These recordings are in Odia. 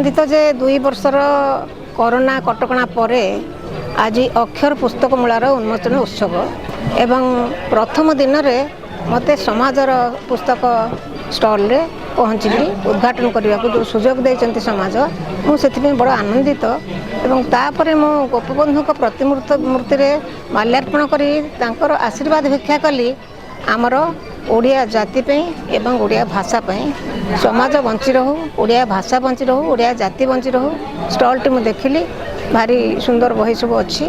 ଆନନ୍ଦିତ ଯେ 2 ବର୍ଷର କରୋନା କଟକଣା ପରେ ଆଜି ଅକ୍ଷର ପୁସ୍ତକ ମେଳାର ଉନ୍ମୋଚନ ଉତ୍ସବ ଏବଂ ପ୍ରଥମ ଦିନରେ ମୋତେ ସମାଜର ପୁସ୍ତକ ଷ୍ଟଲରେ ପହଞ୍ଚିଲି। ଉଦ୍ଘାଟନ କରିବାକୁ ଯେଉଁ ସୁଯୋଗ ଦେଇଛନ୍ତି ସମାଜ, ମୁଁ ସେଥିପାଇଁ ବଡ଼ ଆନନ୍ଦିତ। ଏବଂ ତାପରେ ମୁଁ ଗୋପବନ୍ଧୁଙ୍କ ପ୍ରତିମୂର୍ତ୍ତ ମୂର୍ତ୍ତିରେ ମାଲ୍ୟାର୍ପଣ କରି ତାଙ୍କର ଆଶୀର୍ବାଦ ଭିକ୍ଷା କଲି ଆମର ଓଡ଼ିଆ ଜାତି ପାଇଁ ଏବଂ ଓଡ଼ିଆ ଭାଷା ପାଇଁ। ସମାଜ ବଞ୍ଚି ରହୁ, ଓଡ଼ିଆ ଭାଷା ବଞ୍ଚି ରହୁ, ଓଡ଼ିଆ ଜାତି ବଞ୍ଚି ରହୁ। ଷ୍ଟଲ୍ଟି ମୁଁ ଦେଖିଲି, ଭାରି ସୁନ୍ଦର ବହି ସବୁ ଅଛି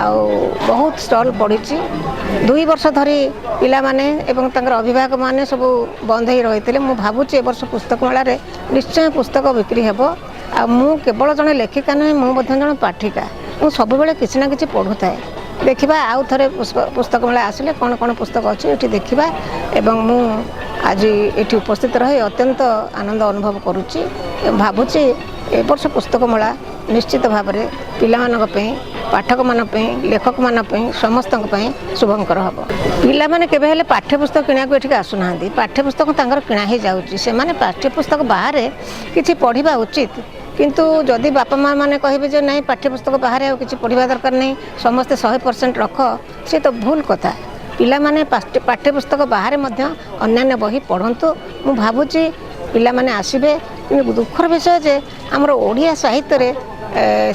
ଆଉ ବହୁତ ଷ୍ଟଲ୍ ପଡ଼ିଛି। 2 ବର୍ଷ ଧରି ପିଲାମାନେ ଏବଂ ତାଙ୍କର ଅଭିଭାବକମାନେ ସବୁ ବନ୍ଦ ହେଇ ରହିଥିଲେ। ମୁଁ ଭାବୁଛି ଏ ବର୍ଷ ପୁସ୍ତକ ମେଳାରେ ନିଶ୍ଚୟ ପୁସ୍ତକ ବିକ୍ରି ହେବ। ଆଉ ମୁଁ କେବଳ ଜଣେ ଲେଖିକା ନୁହେଁ, ମୁଁ ମଧ୍ୟ ଜଣେ ପାଠିକା। ମୁଁ ସବୁବେଳେ କିଛି ନା କିଛି ପଢ଼ୁଥାଏ। ଦେଖିବା, ଆଉ ଥରେ ପୁସ୍ତକ ମେଳା ଆସିଲେ କ'ଣ କ'ଣ ପୁସ୍ତକ ଅଛି ଏଠି ଦେଖିବା। ଏବଂ ମୁଁ ଆଜି ଏଠି ଉପସ୍ଥିତ ରହି ଅତ୍ୟନ୍ତ ଆନନ୍ଦ ଅନୁଭବ କରୁଛି ଏବଂ ଭାବୁଛି ଏ ବର୍ଷ ପୁସ୍ତକ ମେଳା ନିଶ୍ଚିତ ଭାବରେ ପିଲାମାନଙ୍କ ପାଇଁ, ପାଠକମାନଙ୍କ ପାଇଁ, ଲେଖକମାନଙ୍କ ପାଇଁ, ସମସ୍ତଙ୍କ ପାଇଁ ଶୁଭଙ୍କର ହେବ। ପିଲାମାନେ କେବେ ହେଲେ ପାଠ୍ୟପୁସ୍ତକ କିଣିବାକୁ ଏଠିକି ଆସୁନାହାନ୍ତି। ପାଠ୍ୟପୁସ୍ତକ ତାଙ୍କର କିଣା ହେଇଯାଉଛି। ସେମାନେ ପାଠ୍ୟପୁସ୍ତକ ବାହାରେ କିଛି ପଢ଼ିବା ଉଚିତ। କିନ୍ତୁ ଯଦି ବାପା ମା ମାନେ କହିବେ ଯେ ନାଇଁ, ପାଠ୍ୟପୁସ୍ତକ ବାହାରେ ଆଉ କିଛି ପଢ଼ିବା ଦରକାର ନାହିଁ, ସମସ୍ତେ 100% ରଖ, ସେ ତ ଭୁଲ କଥା। ପିଲାମାନେ ପାଠ୍ୟପୁସ୍ତକ ବାହାରେ ମଧ୍ୟ ଅନ୍ୟାନ୍ୟ ବହି ପଢ଼ନ୍ତୁ। ମୁଁ ଭାବୁଛି ପିଲାମାନେ ଆସିବେ। କିନ୍ତୁ ଦୁଃଖର ବିଷୟ ଯେ ଆମର ଓଡ଼ିଆ ସାହିତ୍ୟରେ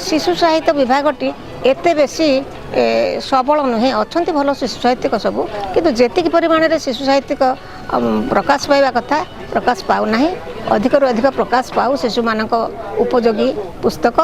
ଶିଶୁ ସାହିତ୍ୟ ବିଭାଗଟି ଏତେ ବେଶୀ ସବଳ ନୁହେଁ। ଅଛନ୍ତି ଭଲ ଶିଶୁ ସାହିତ୍ୟିକ ସବୁ, କିନ୍ତୁ ଯେତିକି ପରିମାଣରେ ଶିଶୁ ସାହିତ୍ୟିକ ପ୍ରକାଶ ପାଇବା କଥା, ପ୍ରକାଶ ପାଉନାହିଁ। ଅଧିକରୁ ଅଧିକ ପ୍ରକାଶ ପାଉ ଶିଶୁମାନଙ୍କ ଉପଯୋଗୀ ପୁସ୍ତକ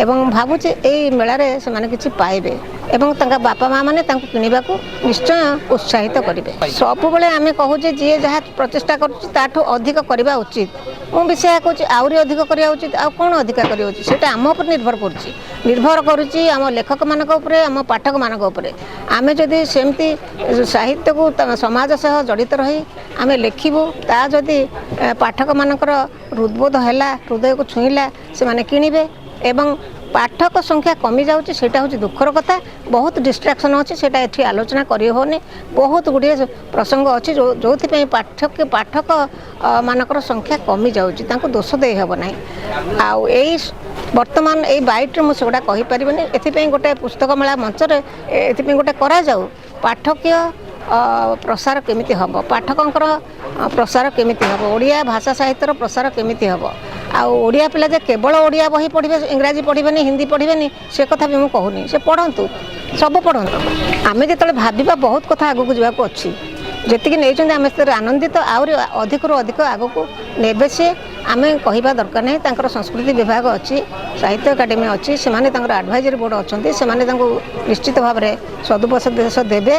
ଏବଂ ଭାବୁଛି ଏଇ ମେଳାରେ ସେମାନେ କିଛି ପାଇବେ ଏବଂ ତାଙ୍କ ବାପା ମା ମାନେ ତାଙ୍କୁ କିଣିବାକୁ ନିଶ୍ଚୟ ଉତ୍ସାହିତ କରିବେ। ସବୁବେଳେ ଆମେ କହୁଛେ, ଯିଏ ଯାହା ପ୍ରଚେଷ୍ଟା କରୁଛି ତାଠୁ ଅଧିକ କରିବା ଉଚିତ। ମୁଁ ବି ସେୟା କହୁଛି, ଆହୁରି ଅଧିକ କରିବା ଉଚିତ। ଆଉ କ'ଣ ଅଧିକା କରିବା ଉଚିତ, ସେଇଟା ଆମ ଉପରେ ନିର୍ଭର କରୁଛି। ନିର୍ଭର କରୁଛି ଆମ ଲେଖକମାନଙ୍କ ଉପରେ, ଆମ ପାଠକମାନଙ୍କ ଉପରେ। ଆମେ ଯଦି ସେମିତି ସାହିତ୍ୟକୁ ସମାଜ ସହ ଜଡ଼ିତ ରହି ଆମେ ଲେଖିବୁ, ତା ଯଦି ପାଠକମାନଙ୍କର ହୃଦବୋଧ ହେଲା, ହୃଦୟକୁ ଛୁଇଁଲା, ସେମାନେ କିଣିବେ। ଏବଂ ପାଠକ ସଂଖ୍ୟା କମିଯାଉଛି, ସେଇଟା ହେଉଛି ଦୁଃଖର କଥା। ବହୁତ ଡିଷ୍ଟ୍ରାକ୍ସନ୍ ଅଛି, ସେଇଟା ଏଠି ଆଲୋଚନା କରିହେଉନି। ବହୁତ ଗୁଡ଼ିଏ ପ୍ରସଙ୍ଗ ଅଛି ଯେଉଁଥିପାଇଁ ପାଠକ ମାନଙ୍କର ସଂଖ୍ୟା କମିଯାଉଛି। ତାଙ୍କୁ ଦୋଷ ଦେଇ ହେବ ନାହିଁ। ଆଉ ଏଇ ବର୍ତ୍ତମାନ ଏଇ ବାଇଟ୍ରେ ମୁଁ ସେଗୁଡ଼ା କହିପାରିବିନି। ଏଥିପାଇଁ ଗୋଟେ ପୁସ୍ତକ ମେଳା ମଞ୍ଚରେ ଏଥିପାଇଁ ଗୋଟେ କରାଯାଉ। ପାଠକୀୟ ପ୍ରସାର କେମିତି ହେବ, ପାଠକଙ୍କର ପ୍ରସାର କେମିତି ହେବ, ଓଡ଼ିଆ ଭାଷା ସାହିତ୍ୟର ପ୍ରସାର କେମିତି ହେବ। ଆଉ ଓଡ଼ିଆ ପିଲା ଯେ କେବଳ ଓଡ଼ିଆ ବହି ପଢ଼ିବେ, ଇଂରାଜୀ ପଢ଼ିବେନି, ହିନ୍ଦୀ ପଢ଼ିବେନି, ସେ କଥା ବି ମୁଁ କହୁନି। ସେ ପଢ଼ନ୍ତୁ, ସବୁ ପଢ଼ନ୍ତୁ। ଆମେ ଯେତେବେଳେ ଭାବିବା, ବହୁତ କଥା ଆଗକୁ ଯିବାକୁ ଅଛି। ଯେତିକି ନେଇଛନ୍ତି, ଆମେ ସେଥିରେ ଆନନ୍ଦିତ। ଆହୁରି ଅଧିକରୁ ଅଧିକ ଆଗକୁ ନେବେ ସିଏ, ଆମେ କହିବା ଦରକାର ନାହିଁ। ତାଙ୍କର ସଂସ୍କୃତି ବିଭାଗ ଅଛି, ସାହିତ୍ୟ ଏକାଡେମୀ ଅଛି, ସେମାନେ ତାଙ୍କର ଆଡ଼ଭାଇଜରୀ ବୋର୍ଡ଼ ଅଛନ୍ତି। ସେମାନେ ତାଙ୍କୁ ନିଶ୍ଚିତ ଭାବରେ ସଦୁପଦେଶ ଦେବେ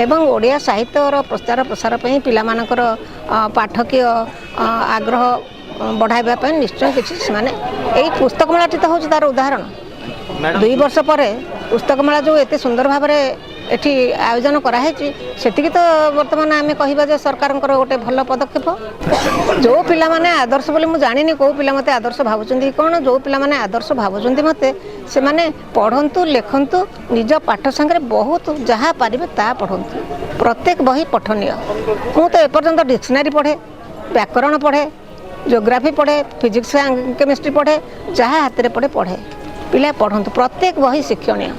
ଏବଂ ଓଡ଼ିଆ ସାହିତ୍ୟର ପ୍ରଚାର ପ୍ରସାର ପାଇଁ, ପିଲାମାନଙ୍କର ପାଠକୀୟ ଆଗ୍ରହ ବଢ଼ାଇବା ପାଇଁ ନିଶ୍ଚୟ କିଛି ସେମାନେ। ଏଇ ପୁସ୍ତକ ମେଳାଟି ତ ହେଉଛି ତା'ର ଉଦାହରଣ। 2 ବର୍ଷ ପରେ ପୁସ୍ତକ ମେଳା ଯେଉଁ ଏତେ ସୁନ୍ଦର ଭାବରେ ଏଠି ଆୟୋଜନ କରାହେଇଛି, ସେତିକି ତ ବର୍ତ୍ତମାନ ଆମେ କହିବା ଯେ ସରକାରଙ୍କର ଗୋଟେ ଭଲ ପଦକ୍ଷେପ। ଯେଉଁ ପିଲାମାନେ ଆଦର୍ଶ ବୋଲି, ମୁଁ ଜାଣିନି କେଉଁ ପିଲା ମୋତେ ଆଦର୍ଶ ଭାବୁଛନ୍ତି କି କ'ଣ, ଯେଉଁ ପିଲାମାନେ ଆଦର୍ଶ ଭାବୁଛନ୍ତି ମୋତେ, ସେମାନେ ପଢ଼ନ୍ତୁ, ଲେଖନ୍ତୁ। ନିଜ ପାଠ ସାଙ୍ଗରେ ବହୁତ ଯାହା ପାରିବେ ତାହା ପଢ଼ନ୍ତୁ। ପ୍ରତ୍ୟେକ ବହି ପଠନୀୟ। ମୁଁ ତ ଏପର୍ଯ୍ୟନ୍ତ ଡିକ୍ସନାରୀ ପଢ଼େ, ବ୍ୟାକରଣ ପଢ଼େ, ଜୋଗ୍ରାଫି ପଢ଼େ, ଫିଜିକ୍ସ କେମିଷ୍ଟ୍ରି ପଢ଼େ, ଯାହା ହାତରେ ପଢ଼େ ପଢ଼େ। ପିଲା ପଢ଼ନ୍ତୁ, ପ୍ରତ୍ୟେକ ବହି ଶିକ୍ଷଣୀୟ।